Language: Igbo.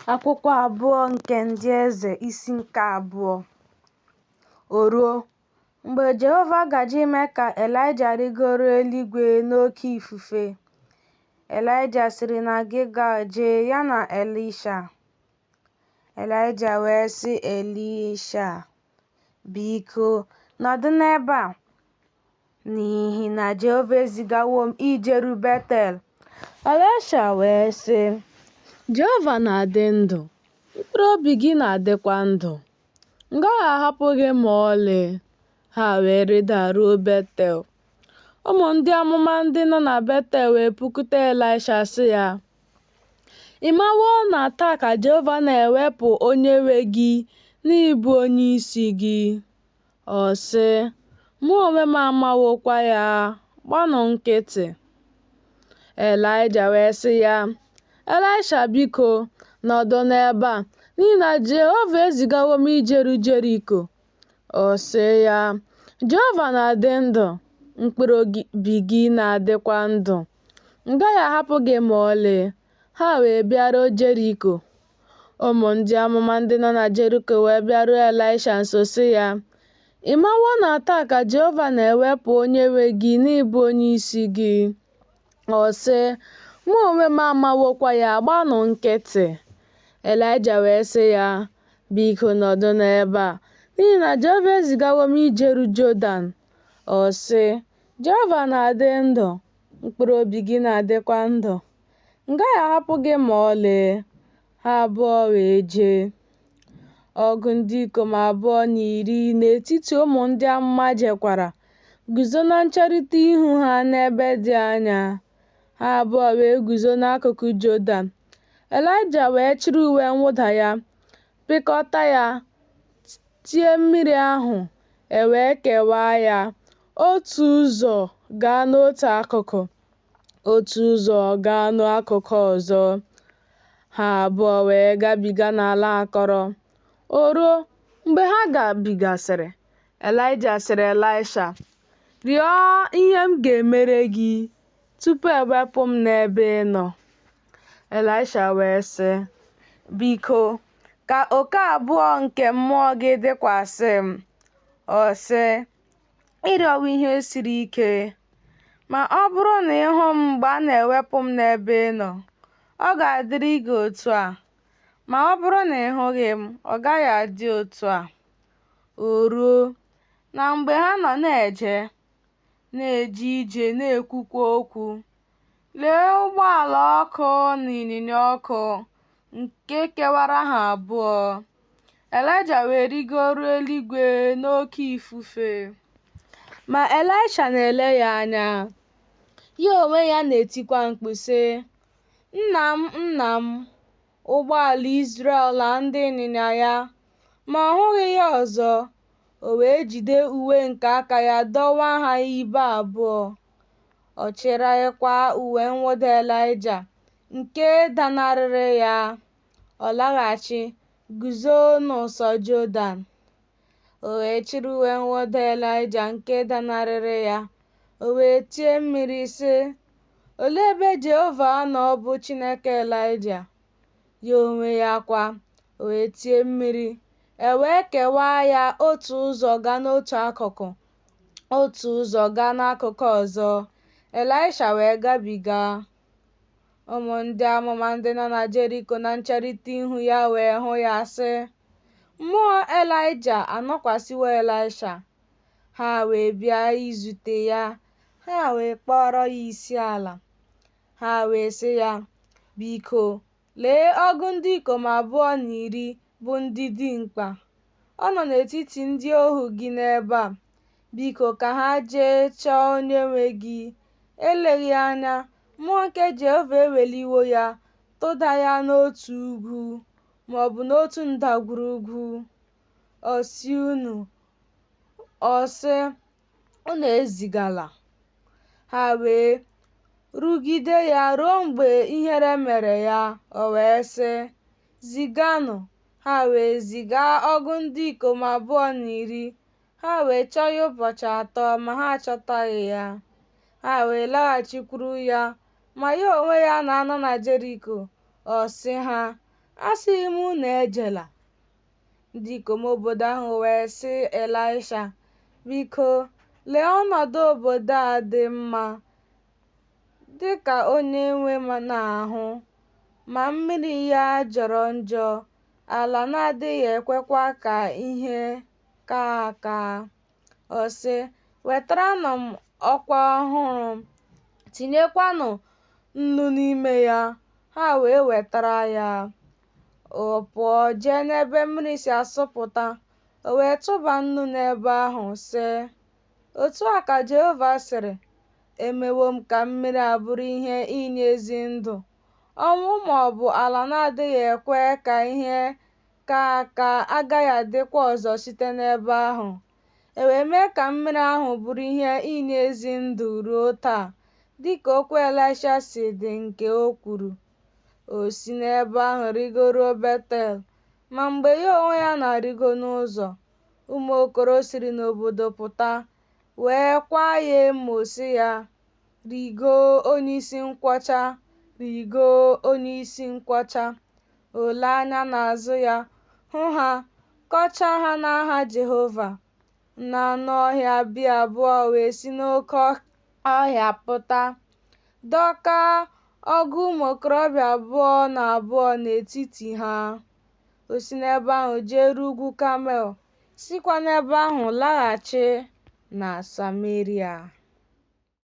Akwụkwọ abụọ nke Ndị Eze isi nke abụọ. O ruo, mgbe Jehova gaje ime ka Elaịja rịgoruo eluigwe n'oke ifufe, Elaịja siri na Gilgal jee, ya na Elisha. Elaịja wee sị Elisha, Biko, nọdụ n'ebe a, n'ihi na Jehova ezigawo m ijeru Betel. Elisha wee sị, Jehova na-adị ndụ, mkpụrụ obi gị na-adịkwa ndụ. M gaghị ahapụ gị ma ọlị. Ha wee rịdaruo Betel. Ụmụ ndị amụma ndị nọ na Betel wee pụkwute Elisha sị ya, Ị mawo na taa ka Jehova na-ewepụ onyenwe gị n'ịbụ onyeisi gị? Ọ sị, Mụ onwe m amawokwa ya, gbanụ nkịtị. Elaịja wee sị ya, Elisha, biko, nọdụ n'ebe a, n'ihi na Jehova ezigawo m ijeru Jeriko. Ọ sị ya, Jehova na-adị ndụ, mkpụrụ obi gị na-adịkwa ndụ. M gaghị ahapụ gị ma ọlị. Ha wee bịaruo Jeriko. Ụmụ ndị amụma ndị nọ na Jeriko wee bịaruo Elisha nso sị ya, Ị mawo na taa ka Jehova na-ewepụ onyenwe gị n'ịbụ onyeisi gị? Ọ sị, Mụ onwe m amawokwa ya, gbanụ nkịtị. Elaịja wee sị ya, Biko nọdụ n'ebe a, n'ihi na Jehova ezigawo m ijeru Jọdan. Ọ sị, Jehova na-adị ndụ, mkpụrụ obi gị na-adịkwa ndụ. M gaghị ahapụ gị ma ọlị. Ha abụọ wee jee. Ọgụ ndị ikom abụọ na iri n'etiti ụmụ ndị amụma jekwara, guzo na ncherịta ihu ha n'ebe dị anya. Ha abụọ wee guzo n'akụkụ Jọdan. Elaịja wee chịrị uwe mwụda ya, pịkọta ya, tie mmiri ahụ, e wee kewaa ya, otu ụzọ gaa n'otu akụkụ, otu ụzọ gaa n'akụkụ ọzọ. Ha abụọ wee gabiga n'ala akọrọ. O ruo, mgbe ha gabigasịrị, Elaịja sịrị Elisha, Rịọ ihe m ga-emere gị tupu ewepụ m n'ebe ị nọ. Elisha wee sị, Biko, ka oke abụọ nke mmụọ gị dịkwasị m. Ọ sị, Ị rịọwo ihe siri ike. Ma ọ bụrụ na ị hụ m mgbe a na-ewepụ m n'ebe ị nọ, ọ ga-adịrị gị otu a. Ma ọ bụrụ na ị hụghị m, ọ gaghị adị otu a. O ruo, na mgbe ha nọ na-eje, na-eje ije na-ekwukwa okwu, lee ụgbọala ọkụ na ịnyịnya ọkụ nke kewara ha abụọ. Elaịja wee rịgoruo eluigwe n'oke ifufe. Ma Elisha na-ele ya anya, ya onwe ya na-etikwa mkpu, sị, Nna m, nna m, ụgbọala Izrel na ndị ịnyịnya ya! Ma ọ hụghị ya ọzọ. O wee jide uwe nke aka ya dọwaa ha ibe abụọ. Ọ chịrịkwa uwe mwụda Elaịja nke danarịrị ya. Ọ laghachi, guzo n'ụsọ Jọdan. O wee chịrị uwe mwụda Elaịja nke danarịrị ya. O wee tie mmiri, sị, Olee ebe Jehova nọ bụ Chineke Elaịja? Ya onwe ya kwa, o wee tie mmiri, e wee kewaa ya otu ụzọ gaa n'otu akụkụ, otu ụzọ gaa n'akụkụ ọzọ. Elisha wee gabiga. Ụmụ ndị amụma ndị nọ na Jeriko na ncherịta ihu ya wee hụ ya, sị, Mmụọ Elaịja anọkwasịwo Elisha. Ha wee bịa izute ya, ha wee kpọọrọ ya isiala. Ha wee sị ya, Biko, lee ọgụ ndị ikom abụọ na iri bụ ndị dimkpa. Ọ nọ n'etiti ndị ohu gị n'ebe a. Biko, ka ha jee chọọ onyenwe gị. Eleghị anya, mmụọ nke Jehova eweliwo ya tụda ya n'otu ugwu ma ọ bụ n'otu ndagwurugwu. Ọ sị, Unu ezigala. Ha wee rugide ya ruo mgbe ihere mere ya, o wee sị, Ziganụ. Ha wee ziga ọgụ ndị ikom abụọ na iri. Ha wee chọọ ya ụbọchị atọ, ma ha achọtaghị ya. Ha wee laghachikwuru ya, ma ya onwe ya na-anọ na Jeriko. Ọ sị ha, Asịghị m unu ejela? Ndị ikom obodo ahụ wee sị Ịlaịsha, Biko, lee ọnọdụ obodo a dị mma, dị ka onyenwe m na-ahụ, ma mmiri ya jọrọ njọ, ala na-adịghị ekwekwa ka ihe kaa aka. Ọ sị, Wetaranụ m ọkwa ọhụrụ, tinyekwanụ nnu n'ime ya. Ha wee wetara ya. Ọ pụọ jee n'ebe mmiri si asọpụta, o wee tụba nnu n'ebe ahụ, sị, Otu a ka Jehova sịrị, Emewo m ka mmiri a bụrụ ihe inye ezi ndụ. Ọnwụ ma ọ bụ ala na-adịghị ekwe ka ihe kaa aka agaghị adịkwa ọzọ site n'ebe ahụ. E wee mee ka mmiri ahụ bụrụ ihe inye ezi ndụ ruo taa, dị ka okwu Elisha si dị nke o kwuru. O si n'ebe ahụ rịgoruo Betel. Ma mgbe ya onwe ya na-arịgo n'ụzọ, ụmụ okoro siri n'obodo pụta, wee kwaa ya emo, sị ya, Rigoo, onye isi nkwọcha! Rigoo, onye isi nkwọcha! O lee anya n'azụ ya, hụ ha, kọchaa ha n'aha Jehova. Nne anụ ọhịa bịa abụọ wee si n'oke ọhịa pụta, dọkaa ọgụ ụmụ okorobịa abụọ na abụọ n'etiti ha. O si n'ebe ahụ jeruo ugwu Kamel, sikwa n'ebe ahụ laghachi na Sameria.